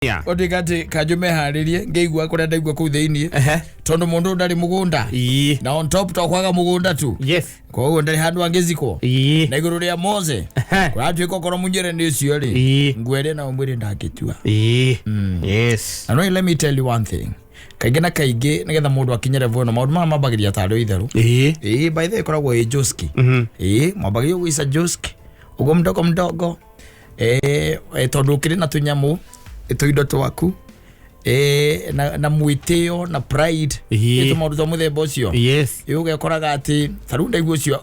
Gũtuĩka atĩ kanjũ meharĩrie ngĩigua kũrĩa ndaigua kũu thĩiniĩ, tondũ mũndũ ũyũ ndarĩ mũgũnda, na on top to kwaga mũgũnda tu, koguo ndarĩ handũ angĩzikwo, na igũrũ rĩa mose kũratuĩka okorwo munyere nĩ ũcio rĩ, nguo ĩrĩa nao mwĩrĩ ndangĩtua. Na no let me tell you one thing, kaingĩ na kaingĩ nĩgetha mũndũ akinye level ĩno, maũndũ maya mambagĩria tarĩ o itherũ. Ĩĩ, by the way, ĩkoragwo ĩ joski. Ĩĩ, mwambagĩria gũica joski ũguo mdogo mdogo, tondũ ũkĩrĩ na tũnyamũ, tũindo twaku, na mwĩtĩo na pride. Ĩ tũmaũndũ twa mũthemba ũcio. Ĩ ũgekoraga atĩ ta rĩu ndaigua ũcio,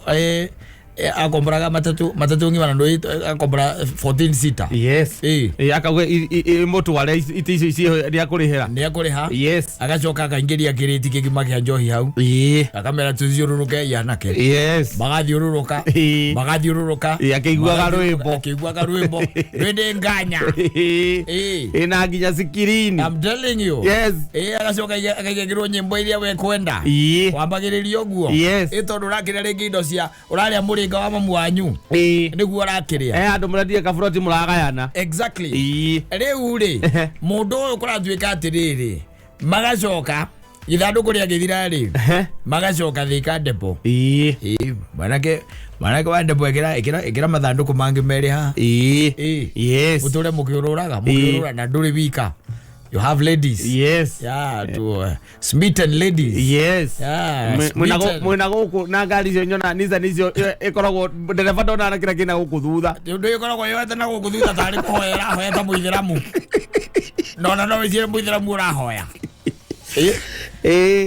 akomboraga matatũ, matatũ ng'ima, na ndũĩ akombora 14 seater. Ĩĩ. Ĩĩ, akauga imũtware itĩ icio ciĩho nĩ akũrĩhĩra. Nĩ akũrĩha. Agacoka akaingĩria kĩrĩti kĩgima kĩa njohi hau, akamera tũthiũrũrũke ianake. Magathiũrũrũka. Magathiũrũrũka. Ĩĩ, akĩiguaga rwĩmbo. Akĩiguaga rwĩmbo rwĩndĩ nganya. Ĩĩ. Ĩna nginya sikirini. I'm telling you. Ĩĩ, agacoka akaigagĩrwo nyĩmbo iria we kwenda. Wambagĩrĩria ũguo. Ĩ tondũ ũrakĩrĩa rĩngĩ indo cia ũrarĩa mũrĩnga wa mamu wanyu, nĩguo ũrakĩrĩa. Andũ mũrendie kaburoti mũragayana. Exactly. Rĩu rĩ, mũndũ ũyũ kũratuĩka atĩrĩrĩ, magacoka ithandũkũ rĩa gĩthira rĩ, magacoka Thika depo. Ĩĩ, mwanake wa depo, ĩkĩra ĩkĩra ĩkĩra mathandũkũ mangĩ merĩ haha. Ĩĩ. Mũtũre mũkĩũrũraga mũkĩũrũra, na ndũrĩ wika, you have ladies. Yeah, to smitten ladies. Yeah, smitten. Mwĩna gũkũ na ngari icio nyona Nissan icio ĩkoragwo ndereba ndonana kĩrĩa kĩna gũkũ thutha. Ũndũ ĩkoragwo yoete na gũkũ thutha tarĩ kũhoya ĩrahoya ta mũithĩramu, nona no wĩcire mũithĩramu ũrahoya.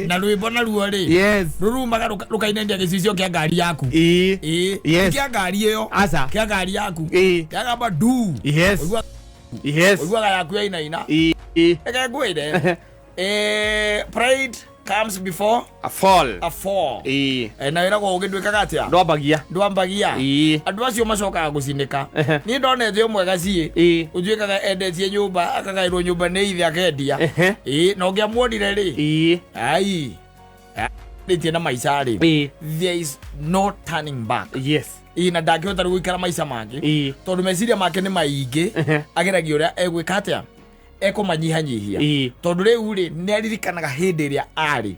Na rwĩmbo naruo rĩ, rũrumaga rũkainainia gĩcicio kĩa ngari yaku. Ĩĩ. Kĩa ngari ĩyo. Aca. Kĩa ngari yaku. Kĩagamba ndu. Ũiguaga yaku yainaina. Reke ngwĩre, pride comes before A fall. A fall. Na wĩragwo ũgĩ ndwĩkaga atĩa? Ndwambagia. Ndwambagia. Andũ acio macokaga gũcinĩka. Niĩ ndonete ũmwe gaciĩ ũtuĩkaga endetie nyũmba, akagaĩrwo nyũmba nĩ ithe, akendia. Ĩĩ, na ũngĩamuonire rĩ, ai rĩtie na maica rĩ, there is no turning back. Ĩĩ, na ndangĩhota rĩu gũikara maica mangĩ, tondũ meciria make nĩ maingĩ. Ageragia ũrĩa egwĩka atĩa ekũmanyihanyihia, tondũ rĩu rĩ, nĩ aririkanaga hĩndĩ ĩrĩa arĩ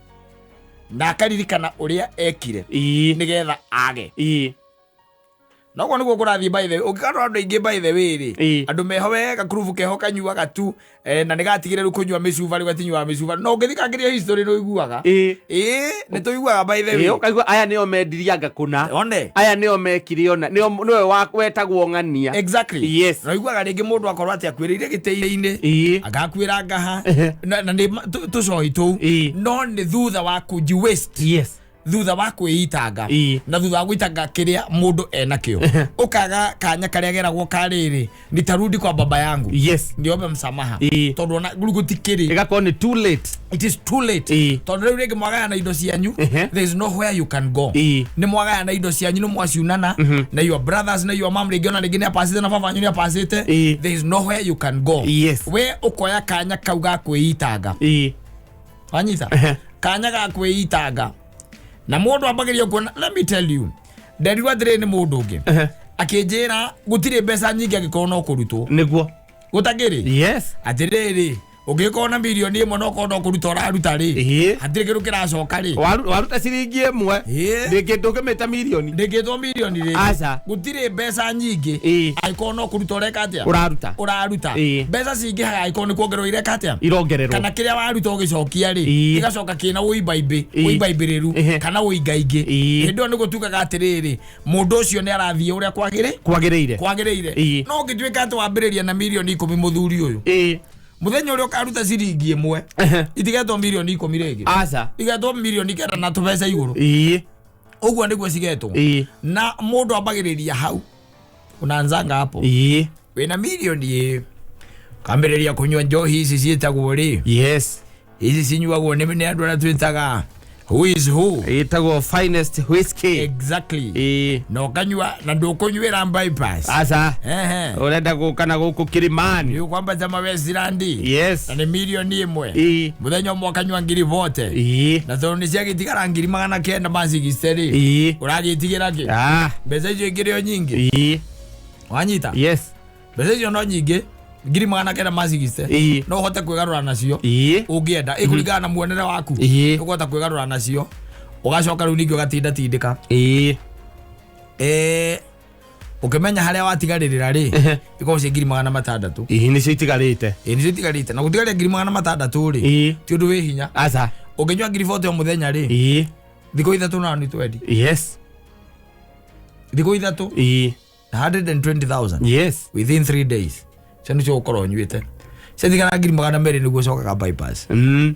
na akaririkana ũrĩa ekire nĩgetha age. Noguo nĩguo kũrathiĩ. By the way, ũngĩkarora andũ aingĩ, by the way rĩ, andũ meho wega kurubu keho kanyuaga tu, na nĩ gatigire rĩu kũnyua mĩcuba, rĩu gatinyuaga mĩcuba, no ũngĩthikangĩria history nĩ ũiguaga. Ĩĩ, nĩ tũiguaga, by the way. Ũkaigua aya nĩo mendirie anga kũna. One. Aya nĩo mekire ona nĩo nĩwe wetagwo ng'ania. Na ũiguaga rĩngĩ mũndũ akorwo atĩ akuĩrĩire gĩtĩ-inĩ, agakuĩra ngaha, na nĩ tũcohi tũu, no nĩ thutha wa kũnji waste, thutha wa kwĩitanga, na thutha wa gwĩtanga kĩrĩa mũndũ enakĩo, ũkaga kanya karĩa geragwo karĩrĩ, nitarudi kwa baba yangu niombe msamaha, tondũ ona rĩu gũtikĩrĩ. Ĩgakorwo nĩ too late. It is too late, tondũ rĩu rĩngĩ mwagayana indo cianyu, there is nowhere you can go. Nĩ mwagayana indo cianyu, nĩ mwaciunana na your brothers na your mom, rĩngĩ ona rĩngĩ nĩ apacĩte na baba wanyu nĩ apacĩte. There is nowhere you can go. We ũkoya kanya kau ga kwĩitanga. Wanyita kanya ga kwĩitanga, na mũndũ ambagĩria kuona. Let me tell you, nderirwo atĩrĩrĩ nĩ mũndũ ũngĩ, akĩnjĩra gũtirĩ mbeca nyingĩ angĩkorwo no kũrutwo. Gũtakĩrĩ. Atĩrĩrĩ, ũngĩkorwo na mirioni 1 no korwo no kũruta ũraruta rĩ, hatirĩ kĩndũ kĩracoka rĩ. Waruta ciringi 1, ndĩngĩ ndũngĩmĩta mirioni. Ndĩngĩtwo mirioni rĩ. Aca. Gũtirĩ mbeca nyingĩ angĩkorwo no kũruta ũreka atĩa? Ũraruta. Ũraruta. Mbeca cingĩhaga angĩkorwo nĩ kuongererwo ireka atĩa? Irongererwo. Kana kĩrĩa waruta ũgĩcokia rĩ, gĩgacoka kĩna ũimbaimbĩ, ũimbaimbĩrĩru, kana ũingaingĩ. Hĩndĩ ĩyo nĩguo tugaga atĩrĩrĩ, mũndũ ũcio nĩ arathiĩ ũrĩa kwagĩrĩ kwagĩrĩire. Kwagĩrĩire. No ũngĩtuĩka atĩ wambĩrĩria na mirioni 10, mũthuri ũyũ, mũthenya ũrĩa ũkaruta ciringi 1, itigetwo mirioni 10 rĩngĩ. Aca. Igetwo mirioni 9 na tũbeca igũrũ. Ũguo nĩguo cigetwo. Na mũndũ ambagĩrĩria hau, unaanzanga hapo. Wĩna mirioni ĩ, kambĩrĩria kũnyua njohi ici ciĩtagwo rĩ, ici cinyuagwo nĩ andũ arĩa twĩtaga who is who. Ĩtagwo finest whisky. Na ũkanyua na ndũkũnyuĩra bypass. Aca. Ũrenda gũka na gũkũ Kilimani. Nĩ ũkwambata ma Westland. Na nĩ mirioni 1. Mũthenya ũmwe ũkanyua ngiri bote, na tondũ nĩ ciagĩtigara ngiri 960 rĩ, ũragĩtigĩra kĩ? Ah. Mbeca icio ikĩrĩ o nyingĩ. Wanyita? Yes. Mbeca icio no nyingĩ. Ngiri 900 ma 60. No ũhote kwĩgarũra nacio. Ũngĩenda ĩkũringana na muonere waku. Ũkũhota kwĩgarũra nacio, ũgacoka rĩu ningĩ ũgatinda tindĩka. Ũkĩmenya harĩa watigarĩrĩra rĩ, ikorwo cia ngiri 600. Ĩĩ, nĩcio itigarĩte. Ĩ, nĩcio itigarĩte, na gũtigaria ngiri 600 rĩ, ti ũndũ wĩ hinya. Aca. Ũngĩnyua ngiri 40 o mũthenya rĩ, thikũ 3 na nĩ 20. Thikũ 3, 120,000 within 3 days cio nĩcio ũgũkorwo ũnyuĩte. Ciatigara ngiri 200 nĩguo ũcokaga bypass. Nĩ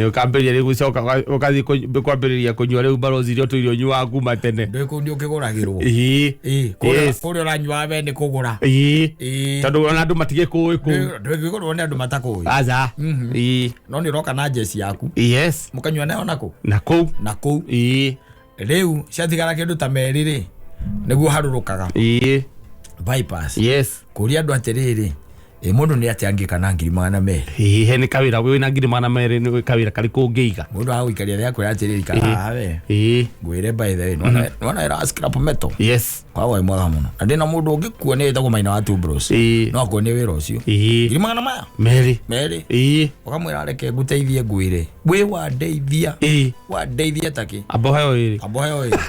ũkambĩrĩria rĩu gũcoka ũgathiĩ kwambĩrĩria kũnyua rĩu barozi iria ũtũire ũnyuaga kuma tene. Ndũĩ kũu nĩ ũkĩgũragĩrwo. Ĩĩ. Kũrĩa Yes. kũrĩa ũranyua we nĩ kũgũra. Ĩĩ. Tondũ ona andũ matigĩkũĩ kũu. Ndũngĩgũrwo nĩ andũ matakũĩ. Aca. Ĩĩ. No nĩ ũroka na njeci yaku. Mũkanyua nayo nakũ? Na kũu. Na kũu. Rĩu ciatigara kĩndũ ta 2 rĩ, nĩguo harũrũkaga. Bypass. Kũria andũ atĩrĩrĩ, ĩ mũndũ nĩ atĩa angĩka na ngiri 200? Ĩĩ, he nĩ kawĩra wĩna ngiri 200 nĩ kawĩra karĩkũ ũngĩiga? Mũndũ agũikaria rĩa kwĩra atĩrĩrĩ, ikara haha we. Ngwĩre by the way, nĩwona ĩra scrap metal. Kwagwo ĩ mwega mũno. Na ndĩna mũndũ ũngĩkuonia ĩtagwo Maina wa Two Bros. No akuonie wĩra ũcio. Ngiri magana maya? 2. 2. Ũkamwĩra reke ngũteithie ngwĩre. Wĩ wandeithia. Wandeithia takĩ? Amba ũheo 2. Amba ũheo 2.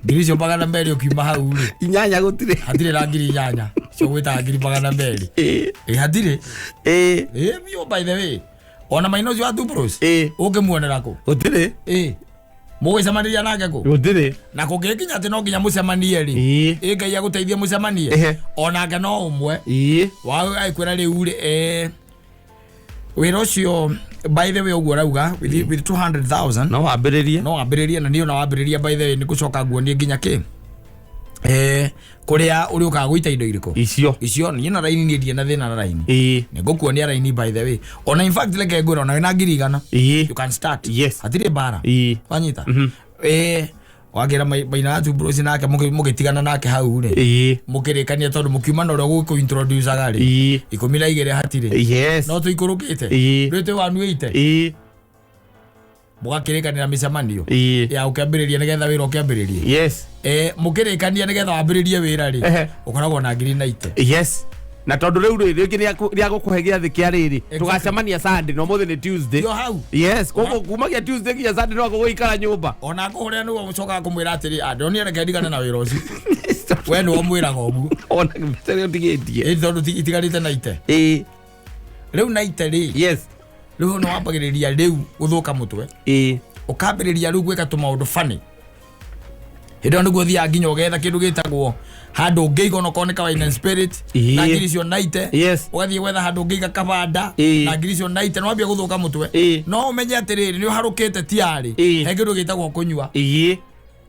Ngiri icio 200 ũkiuma hau rĩ. 8 gũtirĩ. Hatirĩ na ngiri 8. Icio gwĩtaga ngiri 200. Ĩ hatirĩ. Ĩ biũ by the way. Ona Maina ũcio wa Two Bros. Ũngĩmuonera kũ? Gũtirĩ. Ĩ. Mũgũcemania nake kũ? Gũtirĩ. Na kũngĩkinya atĩ no nginya mũcemanie rĩ. Ĩ Ngai agũteithie mũcemanie. Onake no ũmwe. Wa agĩkwĩra rĩu rĩ, wĩra ũcio by the way ũguo ũrauga with 200,000 No wambĩrĩrie. No wambĩrĩrie, na niĩ ona wambĩrĩria by the way nĩ gũcoka nguonie nginya kĩ? Kũrĩa ũrĩũkaga gũita indo irĩkũ? Icio. Icio, niĩ na raini niĩ ndirĩ na thĩna na raini. Nĩ ngũkuonia raini by the way. Ona in fact reke ngwĩre ona wĩna ngiri 100. You can start. Hatirĩ mbara. Wanyita? Wakĩra Maina wa Two Bros nake mũgĩtigana nake hau rĩ. Mũkĩrĩkania tondũ mũkiuma na ũrĩa gũkũ introduce-aga rĩ. 12 hatirĩ. No tũikũrũkĩte. Ndũĩ twĩ 180. Mũgakĩrĩkanĩra mĩcemanio. Ya ũkĩambĩrĩria nĩgetha wĩra ũkĩambĩrĩrie. Mũkĩrĩkania nĩgetha wambĩrĩrie wĩra rĩ. Ũkoragwo na ngiri 90. Na tondũ rĩu rĩ, rĩngĩ nĩ agũkũhe gĩathĩ kĩa rĩrĩ. Tũgacemania Sunday, na ũmũthĩ nĩ Tuesday. Yo hau. Koguo kumagia Tuesday nginya Sunday no agũgũikara nyũmba. Ona ngũhũrĩra nĩguo ũcokaga kũmwĩra atĩrĩ, ndonire reke ndigane na wĩra ũcio. We nĩwe ũmwĩraga ũguo. Ona mbeca iria ũtigĩtie. Ĩ, tondũ itigarĩte 90. Rĩu 90 rĩ. Rĩu nĩ wambagĩrĩria rĩu gũthũka mũtwe. Ũkambĩrĩria rĩu gwĩka tũmaũndũ funny. Hĩndĩ ĩyo nĩguo ũthiaga nginya ũgetha kĩndũ gĩtagwo handũ ũngĩiga ona okorwo nĩ ka wine and spirit, na ngiri icio 90. Ũgathiĩ gwetha handũ ũngĩiga kabanda, na ngiri icio 90, nĩ wambia gũthũka mũtwe. No ũmenye atĩrĩrĩ, nĩ ũharũkĩte tiarĩ. He kĩndũ gĩtagwo kũnyua.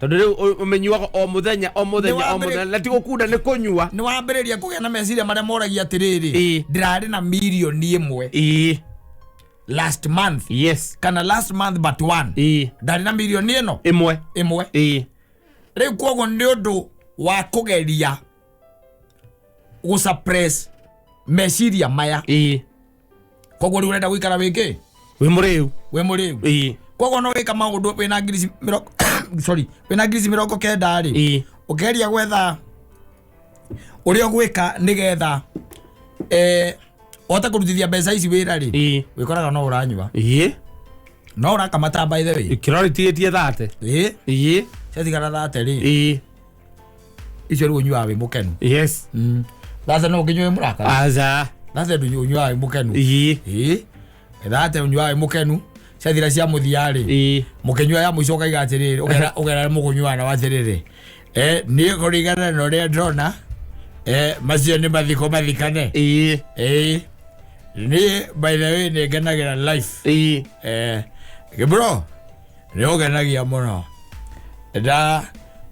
Tondũ rĩu ũmenyuaga o mũthenya, o mũthenya, o mũthenya. Na ti gũkunda nĩ kũnyua. Nĩ wambĩrĩria kũgĩa na meciria marĩa moragia atĩrĩrĩ, ndĩrarĩ na mirioni 1 last month. Kana last month but one. Ndarĩ na mirioni ĩno. 1. 1. Rĩu koguo nĩ ũndũ wa kũgeria gũsuppress meciria maya. Koguo rĩu ũrenda gũikara wĩ kĩ? Wĩ mũrĩu. Wĩ mũrĩu. Koguo no wĩka maũndũ wĩna ngiri sorry, wĩna ngiri 90 rĩ. Ũkĩgeria gwetha ũrĩa ũgwĩka nĩgetha, ũhote kũrutithia mbeca ici wĩra rĩ. Wĩkoraga no ũranyua. No ũrakamata by the way. Kĩrori tigĩtie 30. Ciatigara 30 rĩ. Icio rĩu ũnyuaga wĩ mũkenu. 30 no ũkĩnyue wĩ mũrakaru. Aca. 30 ndũnyuaga ũnyuaga wĩ mũkenu. 30 ũnyuaga wĩ mũkenu. Ciathira cia mũthia rĩ. Mũkĩnyua ya mũico ũkaiga atĩrĩrĩ, ũkera mũkũnyua na atĩrĩrĩ. Niĩ kũringana na ũrĩa ndĩrona, macio nĩ mathiko mathikane. Niĩ by the way nĩ ngenagĩra life. Bro, nĩ ũngenagia mũno. Nda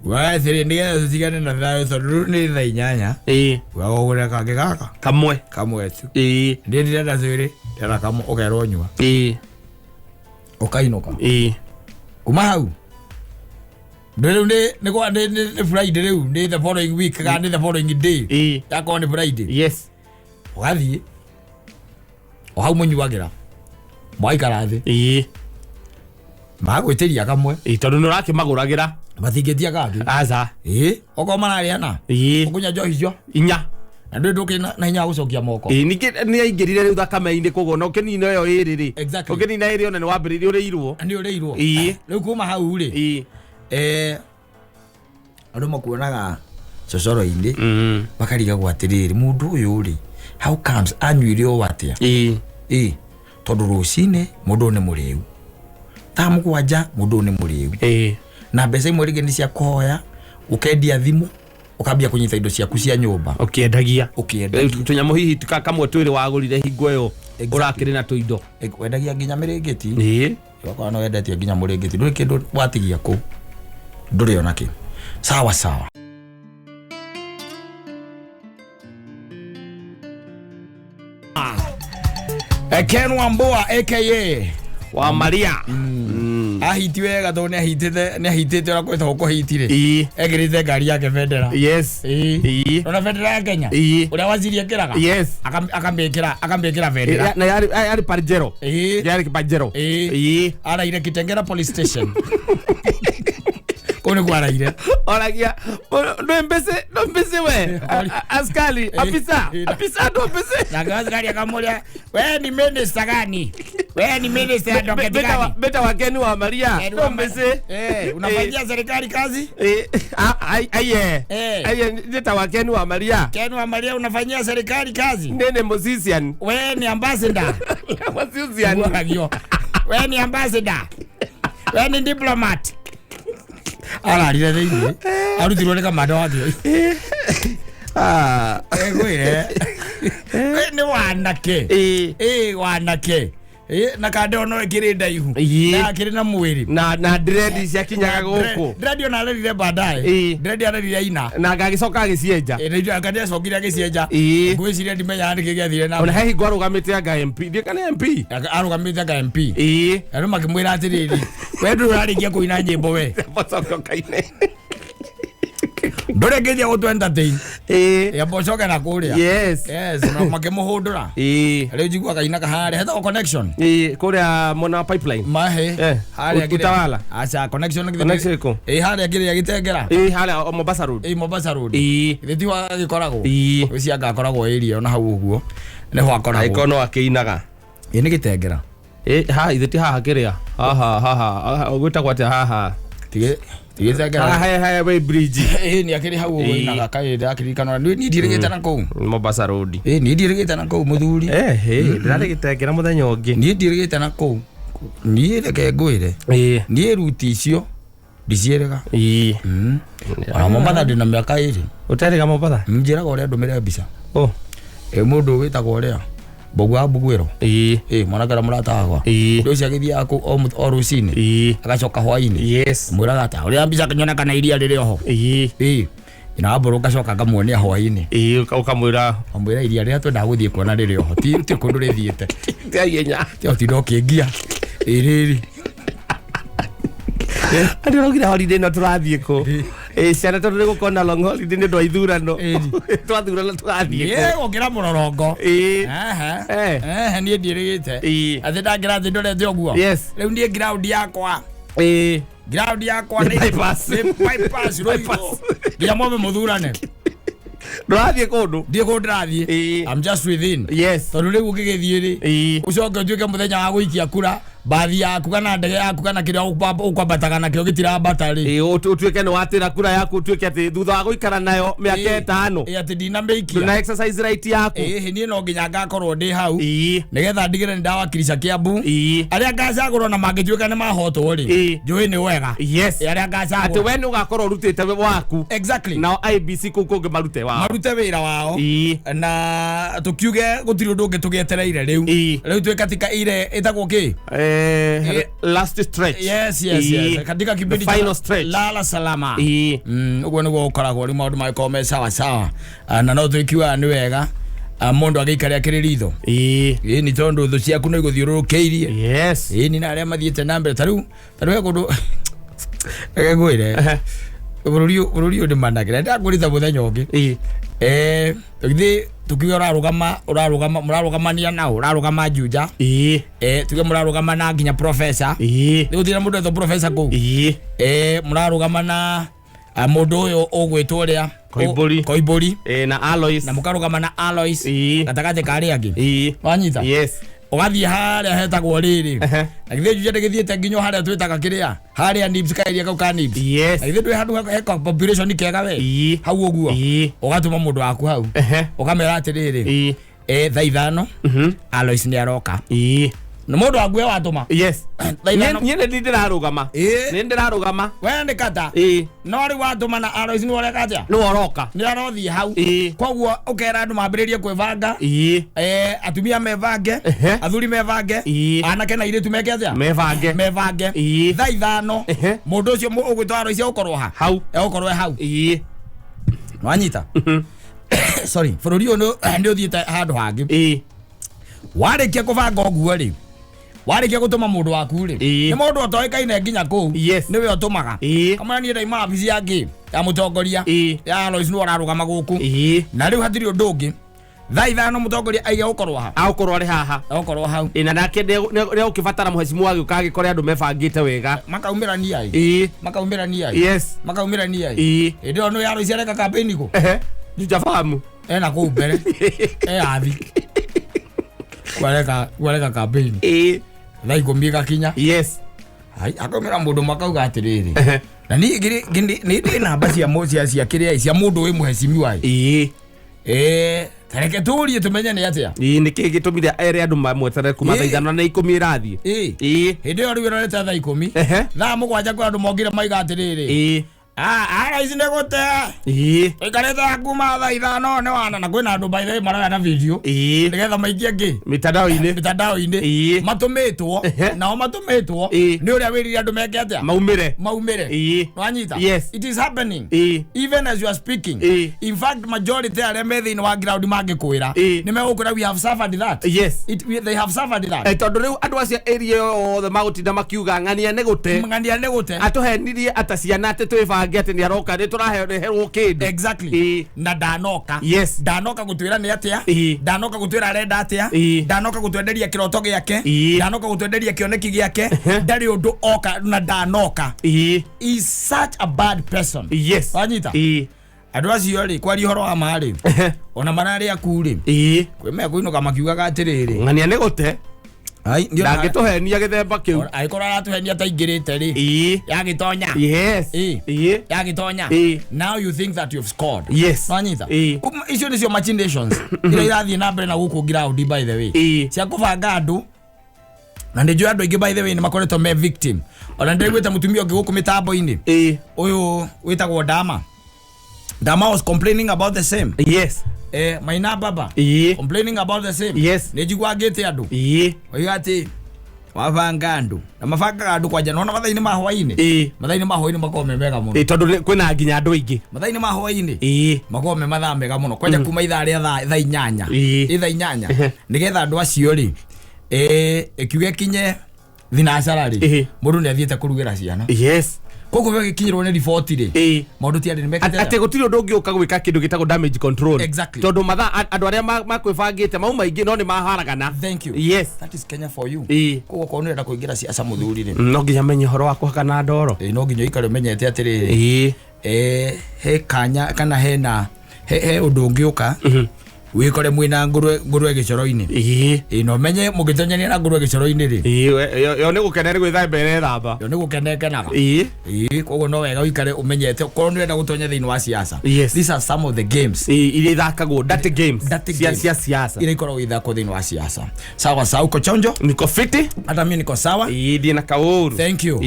ugaga atĩrĩ, nĩgetha tũtigane na thayũ tondũ rĩu nĩ thaa 8. Ugaga ũgũre kangĩ gaka. Kamwe. Kamwe tu. Niĩ ndirenda twĩrĩ, ndĩrenda kamwe ũkerwo nyua. Ũkainũka. Kuma hau. Rĩu nĩ Friday rĩu, nĩ the following week kana nĩ the following day. Yakorwo nĩ Friday. Ũgathiĩ. O hau mũnyuagĩra. Mwaikara thĩ. Magwĩtĩria kamwe. Tondũ nĩ ũrakĩmagũragĩra. Matingĩtia kangĩ. Aca. Okorwo mararĩana. Ũkũnyua njohi icio. 4. Na ndũrĩ ndũkĩrĩ na hinya wa gũcokia moko. Ĩĩ, ningĩ nĩ aingĩrire rĩu thakame-inĩ koguo na ũkĩnina ĩyo ĩrĩ rĩ, ũkĩnina ĩrĩ ona nĩ wambĩrĩirie ũrĩirwo. Nĩ ũrĩirwo. Ĩĩ. Rĩu kuma hau rĩ, andũ makuonaga cocoro-inĩ, makarigagwo atĩrĩrĩ, mũndũ ũyũ rĩ, how comes anyuire ũũ atĩa? Ĩ tondũ rũcinĩ mũndũ ũyũ nĩ mũrĩu, thaa 7 mũndũ ũyũ nĩ mũrĩu. Na mbeca imwe rĩngĩ nĩ cia kũhoya, ũkendia thimũ, ũkambia kũnyita indo ciaku cia nyũmba. Ũkĩendagia. Ũkĩendagia. Tũnyamũ hihi kamwe twĩrĩ wagũrire hingo ĩyo, ũrakĩrĩ na tũindo. Wendagia nginya mĩrĩngĩti. Wakorwo no wendetie nginya mũrĩngĩti, ndũrĩ kĩndũ watigia kũu, ndũrĩ ona kĩ. Sawa sawa. Ken Wambua aka wa Maria. Ahiti wega tondũ nĩ ahitĩte ũrĩa kwĩtagwo kũhiti rĩ. Ekĩrĩte ngari yake bendera. Ona bendera ya Kenya. Ũrĩa waziri ekĩraga. Akamĩkĩra bendera. Na yarĩ Pajero. Yarĩ Pajero. Araire Kitengela police station. Kũu nĩkuo araire. Oragia ndwĩ we askari, afisa, afisa ndwĩ. Na askari akamũria, we ni minister gani? We ni minister ya docket gani? Beta wa Ken wa Maria. Ken wa Ndwĩ. Unafanyia serikali kazi? Aye. Aye, beta wa Ken wa Maria. Ken wa Maria, unafanyia serikali kazi? Nene musician. We ni ambassador. Musician. We ni ambassador. We ni diplomat. Ararire thĩinĩ, arutirwo nĩ kamanda wake. Ngwĩre nĩ wanake. Wanake. Na kande no ĩkĩrĩ ndaihu. Na akĩrĩ na mwĩrĩ. Na dread ciakinyaga gũkũ. Dread ona arerire baadaye. Dread arerire ina. Na agagĩcoka agĩcienja. Nĩ anga nĩacokire agĩcienja. Ngwĩciria ndimenyaga nĩkĩ gĩathire na Ona he hingo arũgamĩte anga MP. Ndiĩ kana MP. Arũgamĩte anga MP. Andũ makĩmwĩra atĩrĩrĩ, we ndũrĩ ũrarĩkia kũina nyĩmbo we. Macoka ũkaine. Ndũrĩkĩtie gũtũ entertain. Amba ũcoke na kũrĩa. Yes, na makĩmũhũndũra. Rĩu njiguaga kaina harĩa hetagwo Connection. Kũrĩa mwena wa Pipeline. Mahe. Harĩa kĩrĩa- Utawala. Aca, Connection githĩ- Connection ĩkũ? Harĩa kĩrĩa Gĩtengera. Harĩa Mombasa Road. Mombasa Road. Githĩ tiho agĩkoragwo? Ngwĩciria anga akoragwo area ona hau ũguo. Nĩho akoragwo. Angĩkorwo no akĩinaga. Nĩ Gĩtengera. Ha ithe ti haha kĩrĩa haha haha gwĩtagwo atĩa haha? Tigĩtengera. Haha he way bridge. Nĩ akĩrĩ hau ũguo inaga kaĩ ndakĩririkana. Niĩ ndirĩgĩte na kũu. Mombasa Road. Niĩ ndirĩgĩte na kũu mũthuri. Ndĩrarĩ Gĩtengera mũthenya ũngĩ. Niĩ ndirĩgĩte na kũu. Niĩ reke ngwĩre. Niĩ ruti icio ndiciĩrĩga. Ona Mombatha ndĩna mĩaka 2. Ũterĩga Mombatha? Njĩraga ũrĩa ndũmĩre mbica. Mũndũ wĩtagwo ũrĩa Mbogu wa Mbuguĩro. Mwanake ũrĩa mũrata wakwa. Ũndũ ũcio agĩthiaga kũu o rũcinĩ. Agacoka hwainĩ. Mwĩraga ata ũrĩa mbica akĩnyona kana iria rĩrĩ oho. Nyina wa mbũrũ ngacoka ngamuonia hwainĩ. Ũkamwĩra. Kamwĩra iria rĩrĩa twendaga gũthiĩ kuona rĩrĩ oho. Ti kũndũ rĩthiĩte. Ti ihenya. Ti ũtinda ũkĩngia. Rĩrĩ. Andũ maraugire holiday ĩno tũrathiĩ kũ? Ciana tondũ nĩ gũkorwo na long holiday nĩ ũndũ wa ithurano. Twathurana tũgathiĩ kũ? Gũkĩra mũrorongo. Niĩ ndiĩrĩgĩte. Atĩ ndangĩra thĩ ndorete ũguo. Rĩu niĩ ground yakwa. Ground yakwa Nĩ bypass. Nĩ bypass rũirũ. Nginya mwambe mũthurane. Ndũrathiĩ kũndũ? Ndiĩ kũndũ ndĩrathiĩ. I'm just within. Tondũ rĩu ũngĩgĩthiĩ rĩ, ũcoke ũtuĩke mũthenya wa gũikia kura, bathi yaku kana ndege yaku kana kĩrĩa ũkwambataga nakĩo gĩtirambata rĩ. Ũtuĩke nĩ watĩra kura yaku, ũtuĩke atĩ thutha wa gũikara nayo mĩaka 5. Atĩ ndinamĩikia. Ndũna exercise right yaku. Niĩ no nginya ngakorwo ndĩ hau. Nĩgetha ndigĩre nĩ ndawakilisha Kiambu. Arĩa ngacagũrwo na mangĩtuĩka nĩ mahotwo rĩ, njũĩ nĩ wega. Arĩa ngacagũrwo. Atĩ we nĩ ũgakorwo ũrutĩte waku. Nao IEBC kũu kũngĩ marute wao. Marute wĩra wao. Na tũkiuge gũtirĩ ũndũ ũngĩ tũgĩetereire rĩu. Rĩu twĩ katika ile ĩtagwo kĩ? Last stretch. Yes, yes, yes. Katika kipindi The final stretch. Lala salama. Ũguo nĩguo ũkoragwo rĩu maũndũ magĩkorwo me sawa sawa. Na no tũkiugaga nĩ wega, mũndũ agĩikare akĩrĩ ritho. Nĩ tondũ thũ ciaku no igũthiũrũrũkĩirie. Nĩ na arĩa mathiĩte na mbere. Ta rĩu he kũndũ reke ngwĩre. Bũrũri ũyũ nĩ managĩra. Ndakũrĩta mũthenya ũngĩ. Tũgĩthiĩ tukiuga ũrarũgama, mũrarũgamania nao, ũrarũgama Juja. Tuge mũrarũgama na nginya professor. Rĩu gũtirĩ na mũndũ wetwo professor kũu. Mũrarũgama na mũndũ ũyũ ũgwĩtwo ũrĩa? Koimbũri. Koimbũri. Ĩ, na Alois. Na mũkarũgama na Alois gatagatĩ ka arĩa angĩ. Wanyita? Yes. Ũgathiĩ harĩa hetagwo rĩrĩ. Na githĩ Juja ndĩgĩthiĩte nginya o harĩa twĩtaga kĩrĩa harĩa Nibs, kaeria kau ka Nibs? Yes. Na githĩ ndwĩ handũ he ka population kega we? Hau ũguo. Ũgatũma mũndũ waku hau. Ũkamera atĩrĩrĩ, thaa 5 Alois nĩ aroka. Nĩ mũndũ waku we watũma. Yes. Thaa 5. Niĩ nĩ ndĩrarũgama. Nĩ ndĩrarũgama. We nĩ kata. No rĩu watũma na Alois nĩ ũreka atĩa? Nĩ ũroka. Nĩ arothiĩ hau. Koguo ũkera andũ mambĩrĩrie kwĩbanga. Atumia mebange, athuri mebange, anake na airĩtu meke atĩa? Mebange. Mebange. Thaa 5 mũndũ ũcio ũgwĩtwo Alois egũkorwo ha? Hau. Egũkorwo e hau. Wanyita? Sorry, bũrũri ũyũ nĩ ũthiĩte handũ hangĩ. Warĩkia kũbanga ũguo rĩ, warĩkia gũtũma mũndũ waku rĩ, nĩ mũndũ ũtoĩkaine nginya kũu, nĩwe ũtũmaga. Kamũira niĩ ndaima wabici ya ngĩ ya mũtongoria ya Alois nĩwe ũrarũgama gũkũ. Na rĩu hatirĩ ũndũ ũngĩ, thaa 5 mũtongoria aige gũkorwo ha? Agũkorwo arĩ haha. Agũkorwo hau. Ĩ, na nake nĩ egũkĩbatara mũhecimu agĩũka agĩkore andũ mebangĩte wega. Makaumĩrania ĩ. Makaumĩrania ĩ. Makaumĩrania ĩ. Hĩndĩ ĩyo nĩ Alois areka campaign kũ? Juja Farm. Ena kũu mbere. E athi. Kwareka campaign. Thaa 10 ĩgakinya. Yes. Hai, akaumĩra mũndũ makauga atĩrĩrĩ. Na niĩ nĩ ndĩ namba cia cia kĩrĩa cia mũndũ wĩ mũhecimiwa ĩ. Tareke tũrie tũmenye nĩ atĩa. Nĩ kĩĩ gĩtũmire ere andũ mamweterere kuma thaa 5 na 10 ĩrathiĩ? Hĩndĩ ĩyo rĩu ĩrorete thaa 10. Thaa 7 kwĩ andũ mokire maiga atĩrĩrĩ. Alois nĩ gũte. Tũikarĩte kuma thaa 5 nĩ wana, na kwĩna andũ by the way maroya na video. Nĩgetha maikie ngĩ? Mitandao-inĩ. Mitandao-inĩ. Matũmĩtwo. Nao matũmĩtwo. Nĩ ũrĩa wĩrire andũ meke atĩa? Maumĩre. Maumĩre. Wanyita? Yes. It is happening. Even as you are speaking. In fact, majority arĩa me thĩinĩ wa ground mangĩkwĩra. Nĩ megũkwĩra we have suffered that. Yes. They have suffered that. Tondũ rĩu andũ acio area yothe magũtinda makiuga ng'ania nĩ gũte. Ng'ania nĩ gũte. Atũhenirie ata ciana atĩ twĩbange atĩ nĩ aroka, nĩ tũrahereherwo kĩndũ. Exactly. Na ndanoka. Yes. Ndanoka gũtwĩra nĩ atĩa. Ndanoka gũtwĩra arenda atĩa. Ndanoka gũtwenderia kĩroto gĩake. Ndanoka gũtwenderia kĩoneki gĩake. Ndarĩ ũndũ oka na ndanoka. Is such a bad person. Yes. Wanyita? Andũ acio rĩ, kwaria ũhoro wa ma rĩ, ona mararĩ aku rĩ, kwĩ mekũinũka makiugaga atĩrĩrĩ. Ng'ania nĩ gũte. Ai, ndio na- Ndangĩtũhenia gĩthemba kĩu. Angĩkorwo aratũhenia taingĩrĩte rĩ. Yagĩtonya. Yes. Yagĩtonya. Now you think that you've scored. Yes. Wanyita? Icio nĩcio machinations iria irathiĩ na mbere na gũkũ ground by the way. Cia kũbanga andũ. Na nĩ njũĩ andũ aingĩ by the way nĩ makoretwo me victim. Ona nĩ ndaiguĩte mũtumia ũngĩ gũkũ mĩtambo-inĩ. Ũyũ wĩtagwo Dama. Dama was complaining about the same. Yes. Maina Baba. Complaining about the same. Yes. Nĩ njigua ngĩte andũ. Oiga atĩ mabanga andũ. Na mabangaga andũ kwanja. Nĩwona mathaa-inĩ ma hwaĩ-inĩ? Mathaa-inĩ ma hwaĩ-inĩ makoragwo me mega mũno. Tondũ kwĩna nginya andũ aingĩ. Mathaa-inĩ ma hwaĩ-inĩ? Makoragwo me mathaa mega mũno. Kwanja kuma ithaa rĩa thaa inyanya. Ĩ thaa inyanya. Nĩgetha andũ acio rĩ, ĩkiuge kinye thinacara rĩ, mũndũ nĩ athiĩte kũrugĩra ciana. Yes. Koguo gĩkinyĩrwo nĩ riboti rĩ, maũndũ ti arĩ nĩ mekĩte Atĩ gũtirĩ ũndũ ũngĩũka gwĩka kĩndũ gĩtagwo damage control. Exactly. Tondũ mathaa andũ arĩa makwĩbangĩte mau maingĩ no nĩ maharagana. Thank you. Yes. That is Kenya for you. Koguo okorwo nĩ ũrenda kũingĩra ciaca mũthuri rĩ. No nginya menye ũhoro wa kũhakana ndoro. No nginya ũikare ũmenyete atĩrĩrĩ. He kanya kana hena, he ũndũ ũngĩũka. Wĩkore mwĩna ngũrwe gĩcoro-inĩ. Na ũmenye mũngĩtonyania na ngũrwe gĩcoro-inĩ rĩ. Yo nĩ gũkena nĩ gwĩthamba ĩrethamba. Yo nĩ gũkena ĩkenaga. Koguo no wega ũikare ũmenyete okorwo nĩ ũrenda gũtonya thĩinĩ wa siasa. Yes. These are some of the games. Iria ithakagwo, dirty games. Dirty games. Cia siasa. Iria ikoragwo ithakwo thĩinĩ wa siasa. Sawa sawa, uko chonjo? Niko fiti. Hata mimi niko sawa. Ndiĩ na kaũru. Thank you.